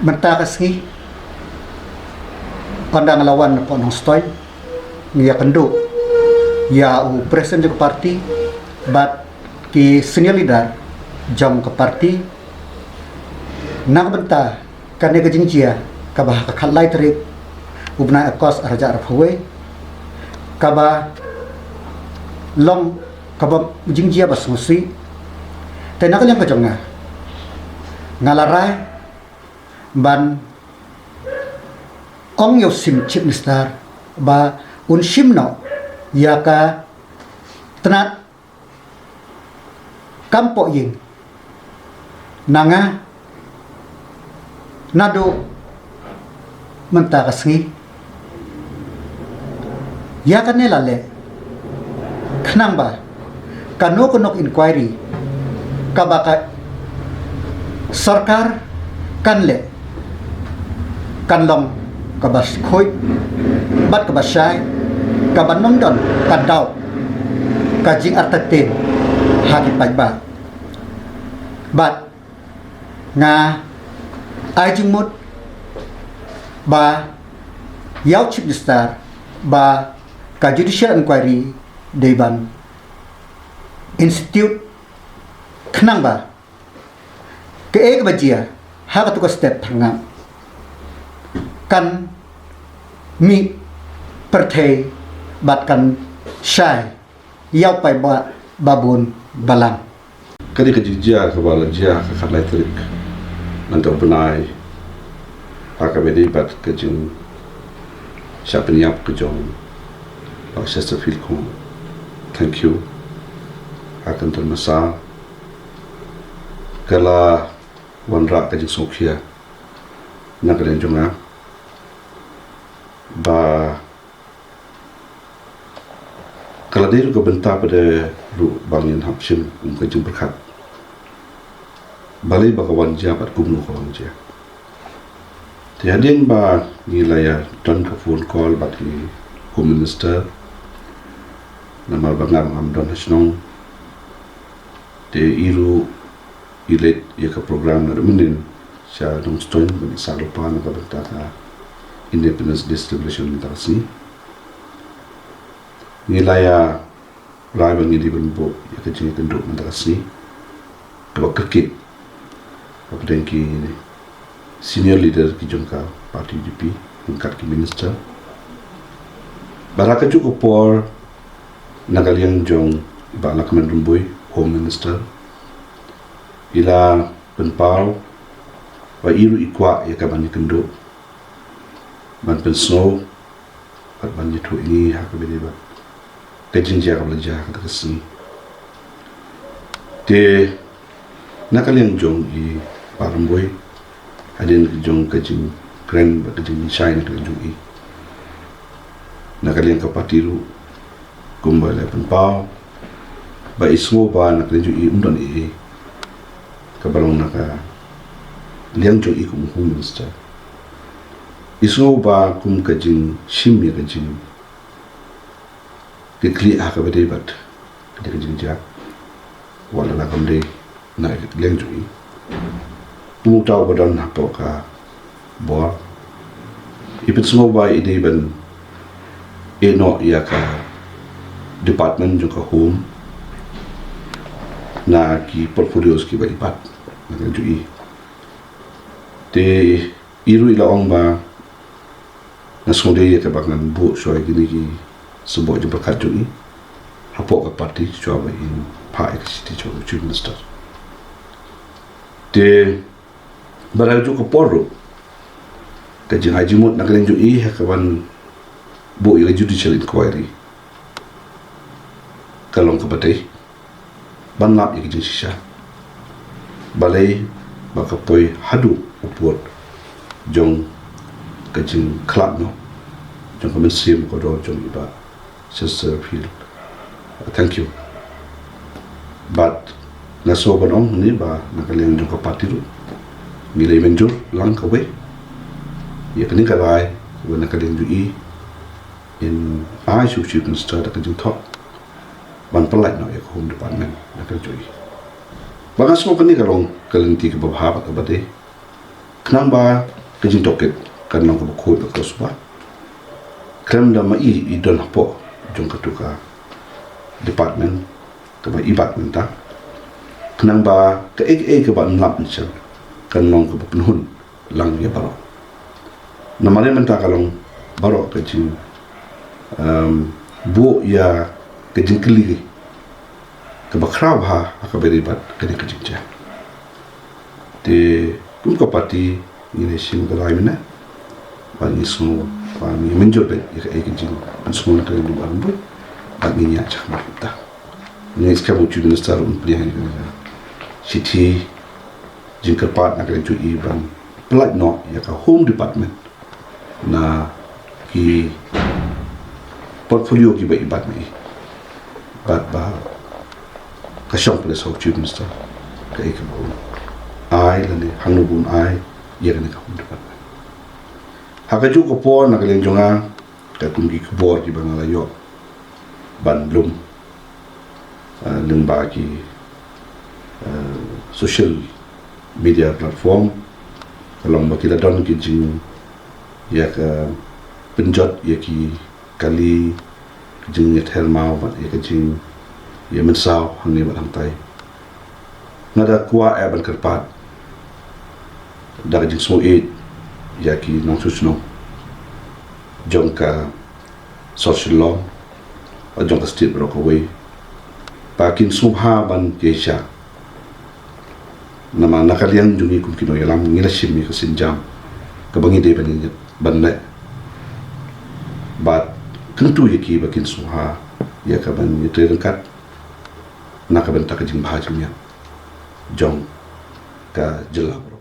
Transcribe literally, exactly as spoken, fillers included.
Mynta ka sngi, ynda nga la wan na Nongstoiñ, ngi ïakynduh ïa u president jong ka party bad ki senior leader jong ka party, na ka bynta kane ka jingjia kaba ha ka khatlai tarik u bnai August arhajar arphew wei, kaba long kaba jingjia ba sngewsih. Te na ka liang ka jong nga, nga la rai ban ong ïa u Chief Minister ba un shim noh ïa ka tnat kam pohïing na nga naduh mynta ka sngi. Ïa kane la leh khnang ba kano kano ka inquiry kaba ka sorkar kan leh kan long kaba khuid bad kaba shai, kaba ym don ka daw ka jingartatien ha ki paidbah. Bad nga ai jingmut ba ïa u Chief Minister ba ka judicial inquiry dei ban institute khnang ba kaei kaba jia ha katu ka step phyrngap kan mih pyrthei bad kan shai ïa u paidbah ba bun balang. Ka dei ka jingjia kaba la jia ha ka khatlai tarik mynta u bnai, ha kaba dei bad ka jingshah pynïap ka jong Bah Chesterfield Khun. Thank you. Ha ka kynta masa ka la wanrah ka jingsngewkhia na ka liang jong nga ba ka la dei ruh ka bynta pat ruh ba ngin hap shim kum ka jingpyrkhat. Balei ba ka wan jia bad kumno ka wan jia. Te hadien ba ngi la ïa don ka phone call bad i Home Minister, namar ba nga ngam don ha shnong. Te i ruh i leit ïa ka program naduh mynnin sha Nongstoiñ ban ïasah lypa na ka bynta ka Independence Day celebration mynta ka sngi. Ngi la ïa rai ba ngi dei ban buh ïa ka jingïakynduh mynta ka sngi kaba kyrkieh hapdeng ki senior leader ki jong ka party U D P ryngkat ki minister. Bad ha kajuh ka por na ka liang jong i Bah Lahkmen Rymbui, Home Minister, i la pynpaw ba i ruh i kwah ïa ka ban ïakynduh ban pynsngew bad ban ïathuh ïa ngi ha kaba ïadei bad ka jingjia kaba la jia ha kata ka sngi. Te na ka liang jong i Bah Rymbui, hadien ka jong ka jingkren bad ka jingpynshai na ka liang jong i, na ka liang ka party ruh, kumba la pynpaw ba i sngew ba na ka liang jong i ym don ei ei kaba long na ka liang jong i kum u Home Minister. I sngew ba kum ka jingshim ïa ka jing, ka khlieh ha kaba ïadei bad ka jingjia, wat la kam dei na ka liang jong i, u tau ba don hapoh ka bor, i pynsngew ba i dei ban ïeh noh ïa ka department jong ka Home na ki portfolios kiba i bat na ka liang jong i. Te i ruh i la ong ba nga sngewdei ïa kaba ngan buh shuwa ïa kine ki symboh jingpyrkhat jong i hapoh ka party shuwa ba in phah ïa ka shithi jong u Chief Minister. Te bad ha kajuh ka por ruh ka jingai jingmut na ka liang jong i ha kaban buh ïa ka judicial inquiry ka long kaba dei ban lap ïa ka jingshisha. Balei ba ka poi haduh u pud jong ka jingkhlad noh jong ka mynsiem kordor jong i Bah Chesterfield. Thank you. Bad nga sngew ban ong hangne ba na ka liang jong ka party ruh ngi la mynjur lang kawei ïa kane ka rai ba na ka liang jong i in ai sha u Chief Minister da ka jingthoh ban pyllait noh ïa ka Home Department na ka liang jong i. Ba nga sngew kane ka long ka lynti kaba bha bad kaba dei. Khnang ba ka jingtohkit kan long kaba khuid bad kaba suba. Khlem da ma i i don hapoh jong katu ka department kaba i bat mynta. Khnang ba kaei kaei kaba nlap nchang kan long kaba pynhun lang ïa baroh. Namar ïa mynta ka long baroh ka jing, um, buh ïa ka jingkylli kaba khraw ha, ha kaba ïadei bad kane ka jingjia. Te kum ka party ngi la shim ka rai mynne. Ba ngi sngew, ba ngi mynjur beit ïa kaei ka jingpynsngew na ka liang jong baroh. Ba ngi ïa shah mar kita. Ngi skhem u Chief Minister un pynïaid ïa ka shithi jingkyrpad na ka liang jong i ban pyllait noh ïa ka Home Department na ki portfolio kiba i bat ma i. Bad ba ka shong pynlong sa u Chief Minister kaei kaba un ai lane hangno ba un ai ïa kane ka Home Department. Ha kajuh ka por na ka liang jong nga, katkum ki khubor kiba nga la ïoh ban lum, ah, lyngba ki, ah, social media platform, ka long ba ki la don ki jing, ïa ka pynjot ïa ki kali, ka jingïather maw bad ïa ka jingïamynsaw hangne bad hangtai. Nga da kwah eh ban kyrpad da ka jingsngewbha ïa ki nongshong shnong jong ka sor Shillong, jong ka state baroh kawei, ba kin sngewbha ban ïaishah. Namar na ka liang jong ngi kum ki nongïalam ngi la shim ïa ka sienjam kaba ngi dei ban ïa, ban leh. Bad kyntu ïa ki ba kin sngewbha ïa ka ban ïatrei ryngkat na ka bynta ka jingbha jingmiat jong ka jylla baroh.